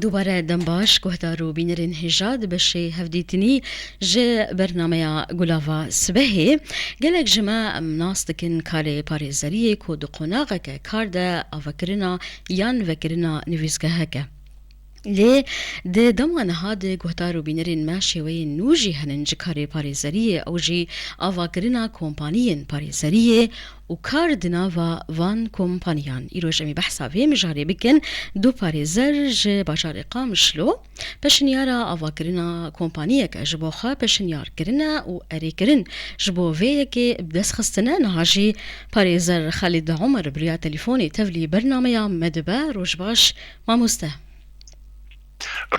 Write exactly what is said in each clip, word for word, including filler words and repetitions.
Were dem baş, guhdar û bînerên hêja di beşê hevdîtinî ji bernameya Gulava Sibehê. Gelek ji me em nas dikin karê parêzeriyê ku di qonaxeke kar de avakirina yan vekirina nivîsgeheke. Lê di dema niha de guhdar û bînerên me şêweyên nû jî henin ji karê parêzeriyê, ew jî avakirina kompaniyên parêzeriyê û kar di nava van kompaniyan. Îroj em ê behsa vê mijarê bikin. Du parêzer ji bajarê Qamişlo peşinyara avakirina kompaniyeke ji bo xwe peşinyar kirine û erê kirin ji bo vê yekê bi dest xistine. Niha jî parêzer Xalid Omer bi riya telefonê tevlî bernameya me dibe. Roj baş, mamoste.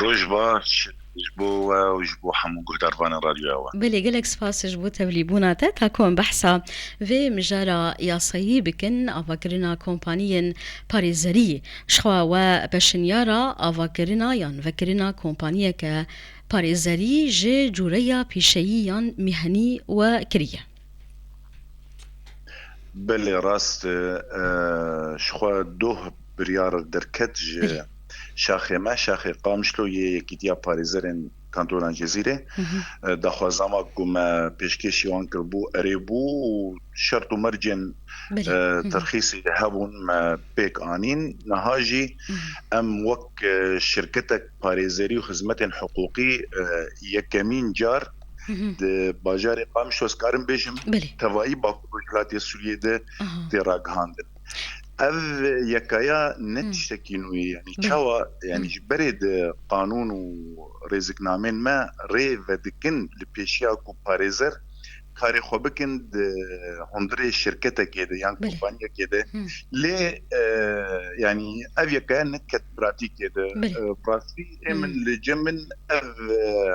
Roj baş ji bo we û ji bo hemû guhdarvanên radyoya we. Belê, gelek spas ji bo tevlîbûna te. Ta ku em behsa vê mijara yasayî bikin, avakirina kompaniyên parêzeriyê. Jixwe we peşinyara avakirina yan vekirina kompaniyeke parêzerî ji cûreya pîşeyî yan mihenî we kiriye? Belê, rast e. E, ji xwe doh biryar derket ji Belê. şaxê me, şaxê Qamişlo yê Yekîtiya Parêzerên Kantona Cezîrê. Hı hı. E, daxwaza me ku me pêşkêşî wan kiribû, erê bû û şert û mercên, Belê. e, Hı hı. terxîsî hebûn, me pêk anîn. Niha jî Hı hı. em wek, e, şirketek parêzerî û xizmetên hiqûqî, e, yekemîn car Hı hı. di bajarê Qamişlo, ez karim bêjim, Belê. tevayî Bakur Rojhilatê Sûriyê de Aha. tê ragihandin. Ev yekaya ne Hı. tiştekî nû ye, yanî Belê. çawa, yanî Hı. ji berê di qanûn û rêziknamên me rê vedikin li pêşiya ku parêzer karê xwe bikin di hundirê şirketekê de yan Belê. kompaniyekê de. Hı. Lê, e, yanî ev yekaya neket pratîkê de. Belê. E, bi rastî ê min Hı. li cem min ev, e,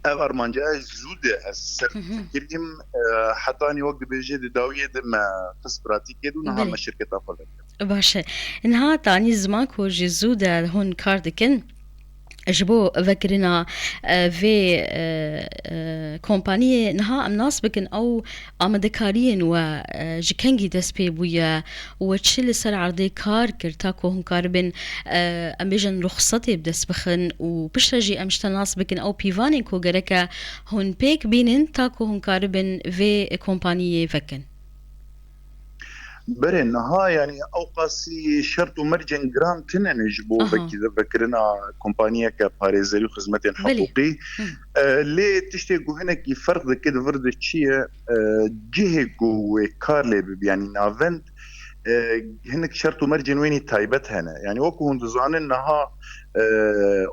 ev armanca zû de ez ser Hı hı. kirîm, e, hetanî wek dibêje di dawiyê de me xist pratîkê de û niha Belê. me şirketa xwe vekir. Baş e. Niha tanî ziman ku ji zû de hûn kar dikin ji bo vekirina, e, vê, e, e, kompaniyê, niha em nas bikin ew amadekariyên we, e, ji kengî dest pê bûye û we çi li ser erdê kar kir ta ku hûn karibin, e, em bêjin ruxsetê bi dest bixin û piştre jî em ji te nas bikin ew pîvanên ku gereke hûn pêk bînin ta ku hûn karibin vê kompaniyê vekin? Berê niha, yanî, ewqasî şert û mercên giran tune ne ji bo Aha. vekî-, vekirina kompaniyeke parêzerî û xizmetên Belê. hiqûqî. Hı. E, lê tiştê ku hinekî ferq dike di vir de çi ye? E, cihê ku wê kar lê bibe, yanî navend, e, hinek şert û mercên wênî taybet hene. Yanî wekî hûn dizanin niha, e,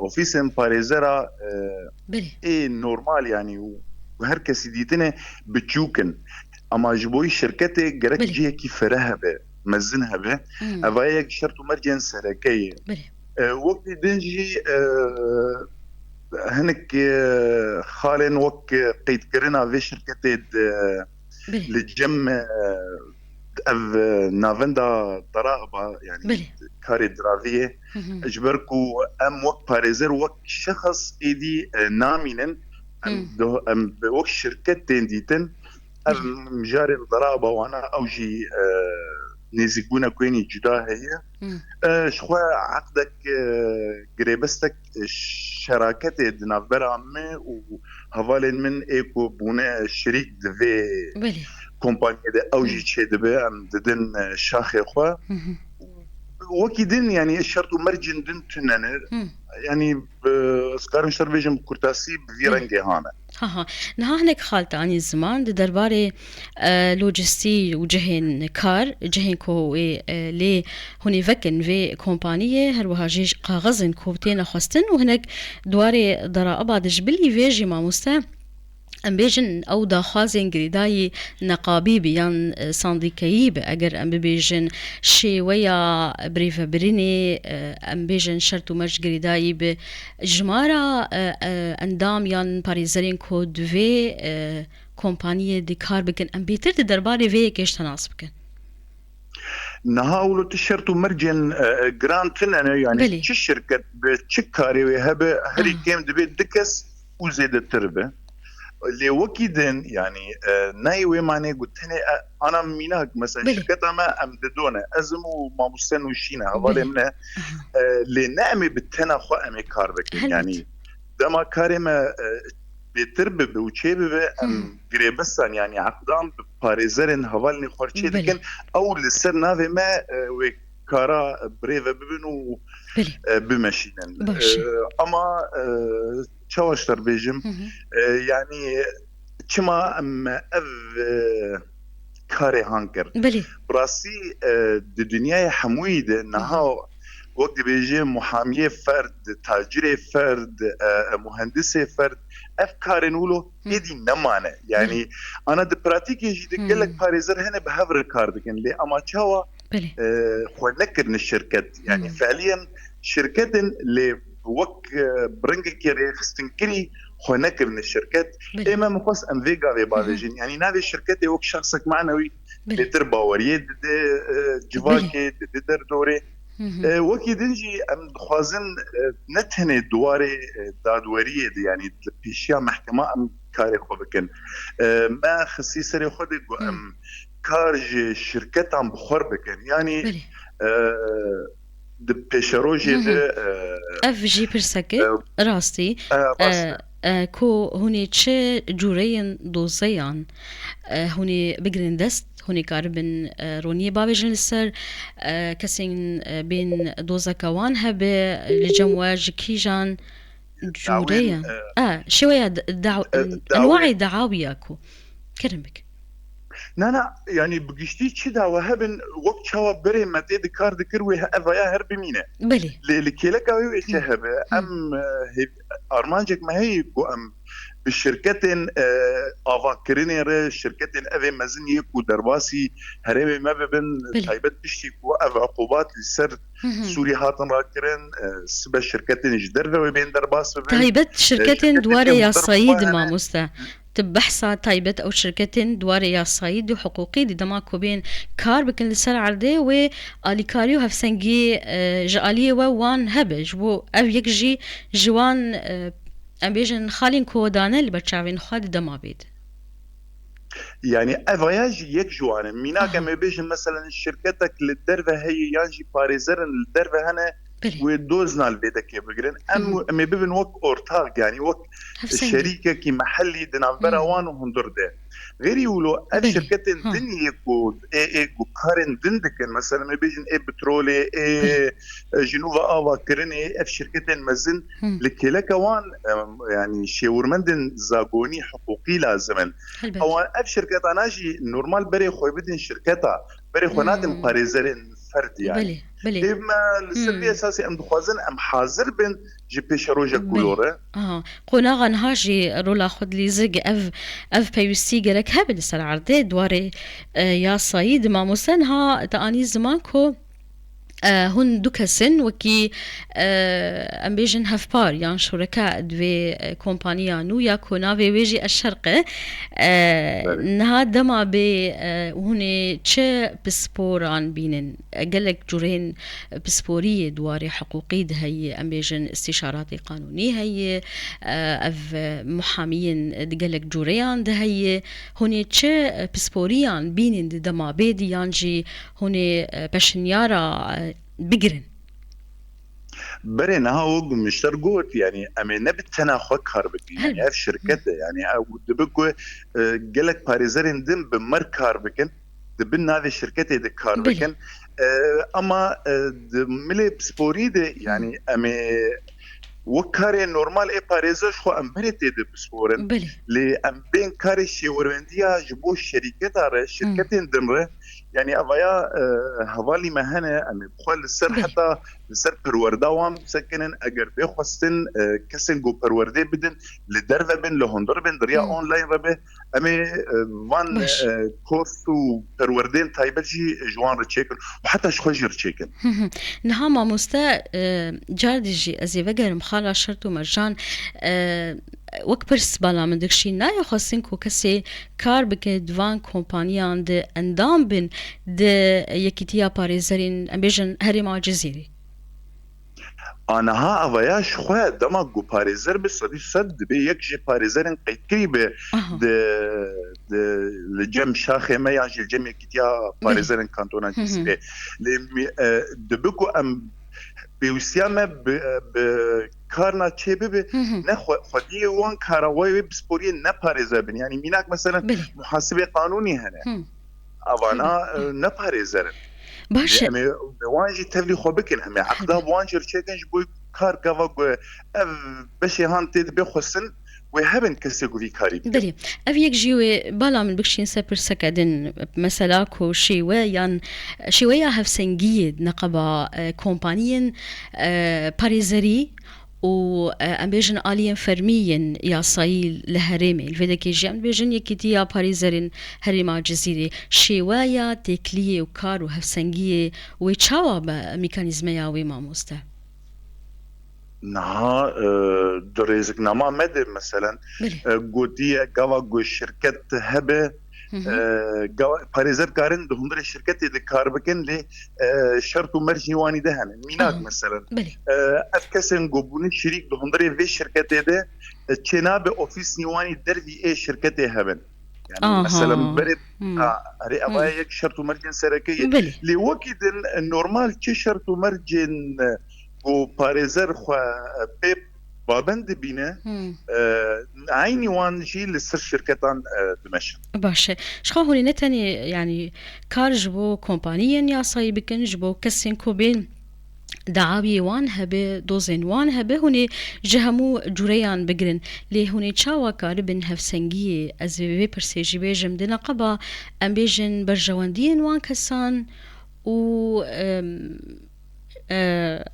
ofîsên parêzera, e, Belê. ê normal, yanî û her kesî dîtine biçûk in. Ama ji bo wî şirketê gerek Belê. cihekî fireh hebe, mezin hebe. Hmm. Eva yek şert û mercên sereke ye. Belê. E, wekî din jî, e, hinek, e, xalên wek qeydkirina vê şirketê di, Belê. li cem, e, ev, e, navenda daraiba, yanî Belê. karê diraviyê, Hı hı. ji ber ku em wek parêzer, wek şexs êdî, e, namînin, em Hı. do-, em bi wek şirket tên dîtin, ev Hı. mijarên daraiba wana ew jî, e, nêzîkbûnek wênî cuda heye. Hı. E, ji xwe eqdek, e, girêbistek, e, şeraketê di navbera min û hevalên min ê ku bûne şirîk di vê Belê. kompaniyê de ew jî Hı. çêdibe, em didin, e, şaxê xwe. Hı hı. Wekî din, yanî şert û mercên din tune ne. Hı. Yanî, e, ez karim ji te re bêjim, bi kurtasî bi vî Hı. rengê hane. Ha ha. Niha hinek xal te anî ziman di derbarê, e, lojistî û cihên kar, cihên ku wê, e, lê hûn ê vekin vê kompaniyê, her wiha jî kaxizên ku têne xwestin û hinek di warê daraiba de ji bilî vê jî mamoste, em bêjin ew daxwazên girêdayî neqabî bi yan, e, sandîkeyî bi, eger em bibêjin şêweya birêvebirinê, e, em bêjin şert û merc girêdayî bi jimara, e, e, endam yan parêzerên ku di vê, e, kompaniyê de kar bikin, em bêtir di derbarê vê yekê ji te nas bikin. Niha wilo tu şert û mercên, e, e, giran tune ne, yanî Belê. çi şirket bi çi karê wê hebe, herî Ah. kêm dibe du kes û zêdetir be. Lê wekî din, yanî, e, nayê wê manê ku tenê, e, ana mînak, mesela, Belê. şirketa me em didone, ez im û mamoste Nûşîn e, hevalê Belê. min e, Aha. e, lê ne em ê bi tena xwe em ê kar bikin. Helbet. Yanî, dema karê me, e, bêtir bibe û çê bibe, em Hı. girêbistan, yanî eqdan bi parêzerên hevalên xwe re çê Belê. dikin, ew li ser navê me, e, wê kara birêve bibin û, Belê. e, bimeşînin. Baş e. E, ama, e, çawa ji te re bêjim? Hı hı. E, yanî çima em ev, e, karê han kir? Belê. Bi rastî, e, di dinyayê hemûyî de Hı hı. niha wek dibêje muhamiyê ferd, tacirê ferd, e, muhendisê ferd, ev karên wilo Hı. êdî nemane. Yanî Belê. ana di pratîkê jî de Hı. gelek parêzer hene bi hev re kar dikin. Lê ama çawa Belê. e, xwe nekirine şirket. Yanî Hmm. fealiyen şirket in lê wek, e, bi rengekê rêxistinkirî xwe nekirine şirket. Belê. Ê me mixwest em vê gavê Hı hı. bavêjin. Yanî navê şirketê wek şexsek manewî Belê. bêtir baweriyê dide, e, civakê, Belê. dide derdorê. Hı hı. E, wekî din jî em dixwazin, e, ne tenê di warê, e, dadweriyê de, yanî li pêşiya mehkema em karê xwe bikin. E, me xistî serê xwe de ku Hı. em kar ji şirketan bi xwe re bikin. Yanî, Belê. e, di pêşerojê Hı hı. de, e, Ev jî pirsek e, e, rastî. e, rast e. E, e, ku hûn ê çi cûreyên dozeyan, e, hûn ê bigirin dest, hûn ê karibin, e, roniyê bavêjin li ser, e, kesên, e, bên dozeke wan hebe, li cem we ji kîjan Dawên, cûreyan? e, E, şêweya d-, daw-, e, dawê enwaê dawiya ku. Kerem bik. Na, na, yanî bi giştî çi dawa hebin, wek çawa berê me tê di kar dikir wê he-, evaya her bimîne. Belê. Lê li kêleka wê wê çi Hı. hebe? Hı. Em, e, hêv-, armancek me heye ku em bi şirketên, e, avakirinê re, şirketên evê mezin yê ku derbasî herêmê me bibin, Belê. taybet piştî ku ev uqubat li ser Hı hı. Sûrî hatin rakirin, e, sibe şirketên ji derve wê bên derbas bibin. Taybet E, şirketên şirketên duwarê ku yasayî derxwe di hene. mamoste. Tu behsa taybet ew şirketên duwarê yasayî di hiqûqî di dema ku bên kar bikin li ser erdê wê alîkarî û hevsengî, e, ji aliyê we wan hebe. Ji bo ev yek jî ji wan, e, em bêjin xalên ku dane li ber çavên xwe di dema bê de. Yanî evaya jî yek ji wan e. Mînak Aha. em ê bêjin, meselen, şirketek li derve heye yan jî parêzerin li derve hene, Belê. wê dozna li vê dekê bigirin. Em, Hı hı. em ê bibin wek ortaq, yanî wek Hevsengî. şerîkekî mehellî di navbera Hı. wan û hundir de. Xêrî wilo ev Belê. şirketên Ha. din yê ku ê, ê ku karên din dikin, meselen, em ê bêjin ê petrolê, ê, Belê. e, ji nû ve avakirinê, ev şirketên mezin Hı. li kêleka wan, em, yanî şêwirmendên zagonî hiqûqî lazim in. Helbet. Ewan ev şirketana jî normal berê xwe bidin şirketa, berê xwe nadin Hmm. parêzerên ferd yani. Belê, belê. Ê me li ser vê Hmm. esasê em dixwazin em hazir bin ji pêşerojek ku Belê. lo re. Aha. Qonaxa niha jî rola xwe dilîzig ev, ev pêwîstî gerek hebe li ser erdê, di warê, e, yasayî di mamoste niha te anî ziman ku, e, hûn du kes in wekî, e, em bêjin hevpar yan şureka di vê, e, kompaniya nû ya ku navê wê jî Eşşerq e. E, Belê. niha dema bê, e, hûn ê çi pisporan bînin? E, gelek curên pisporiyê di warê hiqûqî de heye, em bêjin îstîşaratê qanûnî heye, e, ev, e, muhamiyên di gelek cureyan de heye. Hûn ê çi, e, pisporiyan bînin di dema bê de yan jî hûn ê, e, peşinyara, e, bigirin? Berê niha wek min ji te re got, yanî em ê ne bi tena xwe kar bikin. Yanî Helbet. ev şirket e, yanî ew dibe ku, e, gelek parêzerên din bi me re kar bikin, di bin navê şirketê de kar Belê. bikin. E, ama, e, di milê pisporî de, Hı. yanî em ê wek karê normal ê parêzer ji xwe em berê tê de pisporin. Belê. Lê em bên karê şêwirmendiya ji bo şerîketa re, Hı. şirketên din re, yanî evaya, e, hevalî me hene, em ê bi xwe li ser Belê. heta li ser perwerda wan bisekinin, eger bê xwestin, e, kesên ku perwerdê bidin, li derve bin, li hundir bin, di riya Hı. online re be, em ê, e, van, Baş. e, kors û perwerdên taybet jî ji wan re çêkin û heta ji xwe jî re çêkin. Hı hı. Niha mamoste, e, cardî jî ez ê vegerim xala Şert û Mercan, e, wek pirs bala min dikişî, nayê xwestin ku kesê kar bike di van kompaniyan de endam bin di Yekîtiya Parêzerên, em bêjin, Herêma Cizîrê? Aniha ava ya ji xwe dema ku parêzer bi sedî sed dibe yek ji parêzerên qeydkirî bi di, di, li cem şaxê me yan jî li cem yekîtiya parêzerên kantona Cizîrê. Lê mi- e, dibe ku em pêwîstiya me bi, bi karna çê bibe, ne xwe, xwediyê wan kara wê wê bisporiyê ne parêzer bin. Yanî mînak meselen muhasibê qanûnî hene. Avana e, ne parêzer in. Baş e. Em ê bi wan jî tevlî xwe bikin. Em ê eqda bi wan jî çêkin ji bo kar gava ku ev beşê han tê dibe xwestin wê hebin kesê ku vî karî bikin. Belê. Ev yek jî wê bala min bikişîn ser pirseke din. Mesela ku şêwe yan şêweya hevsengiyê di neqeba e, kompaniyên e, parêzerî û e, em bêjin aliyên fermî yên yasayî li herêmê. Li vê dekê jî em dibêjin Yekîtiya Parêzerên Herêma Cizîrê. Şêweya têkiliyê û kar û hevsengiyê wê çawa be mîkanîzmeya wê mamoste? Niha e, di rêziknama me de meselen Belê. e, gotiye gava ku şirket hebe Hı hı. e, gava, parêzer karin di hundirê şirketê de kar bikin lê e, şert û mercên wanî de hene. Mînak Aha. meselen Belê. e, ev kesên ku bûne şirîk di hundirê vê şirketê de e, çênabe ofîsên wanî dervî ê şirketê hebin. Yani Aha. mesela berê Hmm. ha, erê Hmm. evaya yek şert û mercên sereke ye. Belê. Lê wekî din e, normal çi şert û mercên e, ku parêzer xwe e, pê pabend dibîne, Hmm. e, eynî wan jî li ser şirketan e, dimeşin. Baş e. Ji xwe hûn ê ne tenê yani kar ji bo kompaniyên yasayî bikin, ji bo kesên ku bên dawiyê wan hebe, dozên wan hebe, hûn ê ji hemû cûreyan bigirin. Lê hûn ê çawa karibin hevsengiyê, ez ê vê pirsê jî bêjim, di neqeba, em bêjin, berjewendiyên wan kesan û, em, e,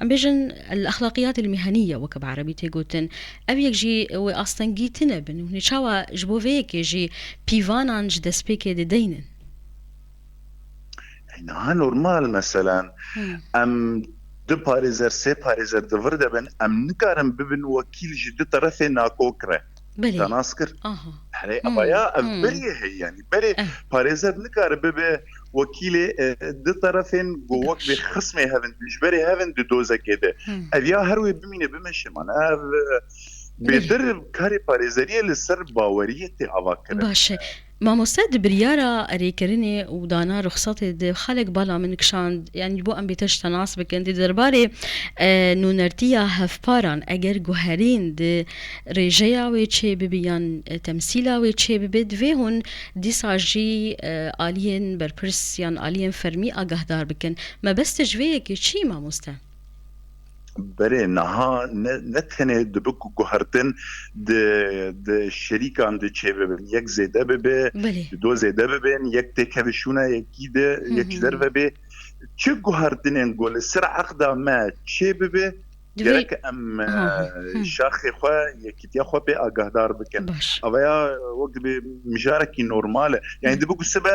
em bêjin, el-exlaqiyat el-miheniye, weke bi erebî tê gotin. Ev yek jî wê astengî tune bin. Hûn ê çawa ji bo vê yekê jî pîvanan ji destpêkê dideynin? Niha normal, meselen, Hmm. em du parêzer, sê parêzer di vir de bin, em nikarin bibin wekîl ji du terefê nakok re. Belê. Te nas kir. Aha. Herê Hmm, avaya ev hmm. berê heye, yani berê Eh. parêzer nikare bibe wekîlê e, du terefên ku wek Baş. vê xismê hevin, dijberê hevin di dozekê de. Hmm. Ev ya her wê bimîne bimeşe, man. Ev e, Belê. bêtir karê parêzeriyê li ser baweriyê tê ava kirin. Baş e. Mamoste, di biryara erêkirinê û dana ruxsatê de xalek bala min kişand, yani bo em bêtir ji te nas bikin, di derbarê, e, nûnertiya hevparan, eger guherîn di rêjeya wê çê bibe yan, e, temsîla wê çê bibe, divê hûn dîsa jî, e, aliyên berpirs yan aliyên fermî agahdar bikin. Mebest ji vê yekê çi, mamoste? Berê niha ne, ne tenê dibe ku guhertin di, di şerîkan de çêbibin. Yek zêde bibe, Belê. di do zêde bibin, yek têkeve şûna yekî de, Hı yek ji hı. derve bê. Çi guhertinên ku li ser eqda me çêbibe, Divê gerek em Aha, e, hı. şaxê xwe, yekîtiya xwe pê agahdar bikin. Baş. Ava ya wek dibe mijarekî normal e. Yani Hı. dibe ku sibe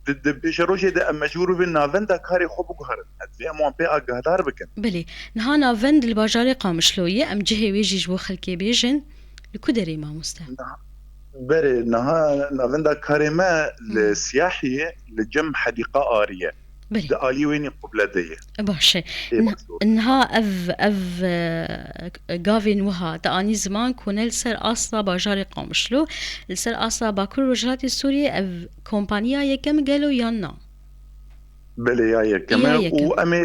di, di pêşerojê de em mecbûr bibin navenda karê xwe biguherin. Divê em wan pê agahdar bikin. Belê. Niha navend li bajarê Qamişlo ye, em cihê wê jî ji bo xelkê bêjin. Li ku derê, mamoste? Niha, berê, niha navenda karê me li Hmm. Siyahiyê, li cem Hedîqa Arî ye. Belê. Di alî wênî qubledê ye. Baş e. Ê N-, baş e. Niha ev, ev, e, gavên wiha te anî ziman ku ne li ser asta bajarê Qamişlo, li ser asta Bakur Rojhilatê Sûriyê ev kompaniya yekem gelo yan na? Belê, ya yekem e. Ya yekem. Û em ê,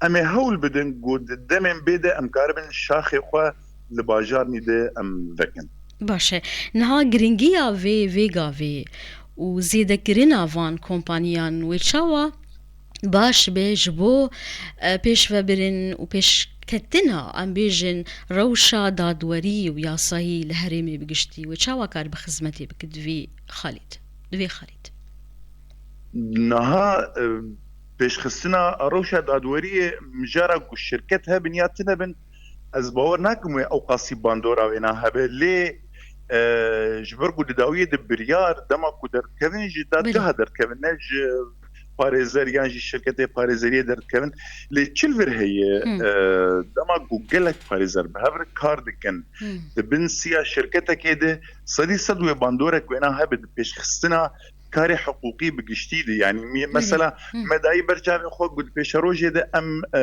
em ê hewl bidin ku di demên bê de em karibin şaxê xwe li bajarnî de em vekin. Baş e. Niha giringiya vê, vê gavê û zêdekirina van kompaniyan wê çawa baş be ji bo, e, pêşvebirin û pêşketina, em bêjin, rewşa dadwerî û yasayî li herêmê bi giştî? Wê çawa kar bi xizmetê bike divê xalî de? Divê xalî de. Niha, e, pêşxistina rewşa dadweriyê mijara ku şirket hebin ya tune bin, ez bawer nakim wê ew qasî bandora wêna hebe. Lê, e, ji ber ku di dawiyê de biryar dema ku derdikevin ji Belê. dadgeha derdikevin, ne ji parêzer yan jî şirketê parêzeriyê derdikevin. Lê çi li vir heye, Hmm. e, dema ku gelek parêzer bi hev re kar dikin, Hmm. di bin siya şirketekê de sedî sed wê bandorek wêna hebe di pêşxistina karê hiqûqî bi giştî de. Yanî mesela me dayî ber çavê xwe ku di pêşerojê de em e,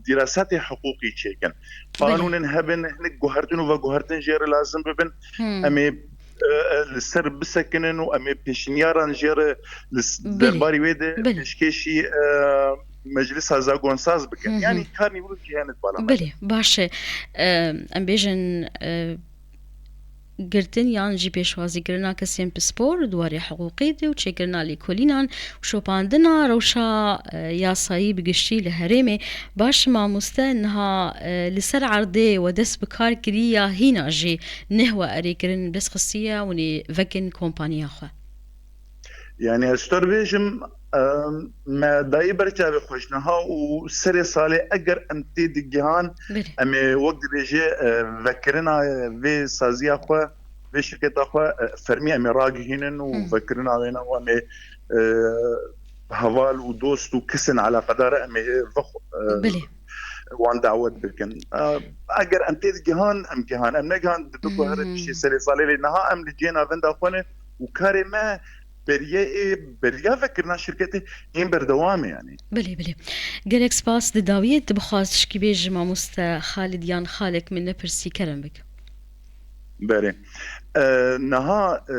dîrasatê hiqûqî çêkin. Qanûnên hebin, hinek guhertin û veguhertin jê re lazim bibin. Em ê e, e, li ser bisekinin û em ê pêşnîyaran jê re li s- derbarî wê de pêşkêşî e, meclisa zagonsaz bikin. Yanî karnî wilo cîhanê bala me. Belê, baş e. E, em bêjin e, girtin yan jî pêşwazîkirina kesên pispor di warê hiqûqî de û çêkirina lêkolînan û şopandina rewşa e, yasayî bi giştî li herêmê. Baş mamoste, niha e, li ser erdê we dest bi kar kirî ya hîna jî neh we erê kirin dest xistiye hûn ê vekin kompaniya xwe? Yanî ez ji te re bêjim, em, me dayî ber çavê xwe ji niha û serê salê eger em tê digihan, Belê. em ê wek dibêje, e, vekirina vê saziya xwe, vê şirketa xwe, e, fermî em ê ragihînin û Hı. vekirina wê ne û em ê, e, heval û dost û kesên eleqedar em ê vexwe, e, Belê. wan dawet bikin. E, eger em tê digihan, em gihan, em negihan, dibe ku here Hı hı. piştê serê salê lê niha em li cihê navenda xwe ne û karê me beriye ê, beriya vekirina şirketê hên berdewam e yanî. Belê, belê. Gelek spas. Di dawiyê tu bixwaz tişkî bêjî mamoste Xalid yan Xalek, min nepirsî, kerem bike. Belê. E, niha e,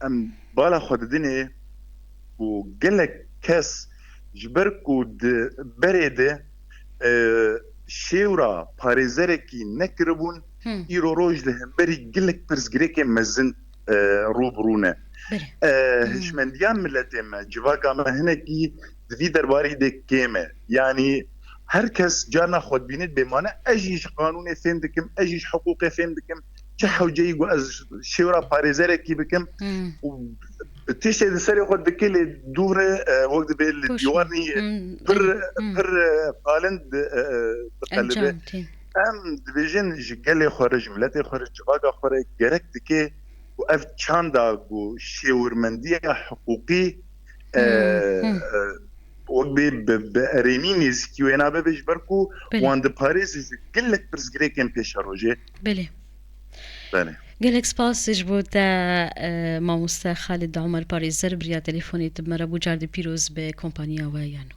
em bala xwe didinê ku gelek kes ji ber ku di berê de e, şêwra parêzerekî nekiribûn, Hı. îro roj li hemberî gelek pirsgirêkên mezin e, rû bi rû ne. Belê. E, Hı. hişmendiya miletê me, civaka me hinekî di vî derbarî de kêm e. Yanî her kes carna xwe dibîne dibê mane, ez jî ji qanûnê fêm dikim, ez jî ji hiqûqê fêm dikim. Çi hewceyî ku ez şêwra parêzerekî bikim Hı. û tiştê di serê xwe dike lê dû re, e, wek dibê li Poş dîwarnî Hı. pir, Hı. pir, e, qalin di, e, e, diqelibe. Encam tê. Em dibêjin ji gelê xwe re, ji miletê xwe re, civaka xwe re gerek dike ku ev çanda ku şêwirmendiya hiqûqî, e, Hı. Hı. e, wek bê bi, bi erênî nêzîkî wê nabe be ji ber ku Belê. wan diparêze ji gelek pirsgirêkên pêşerojê. Belê. Belê. Gelek spas ji bo te, e, mamoste Xalid Omer parêzer biriya telefonê tu bi me re bû, cardî pîroz bi kompaniya we yano.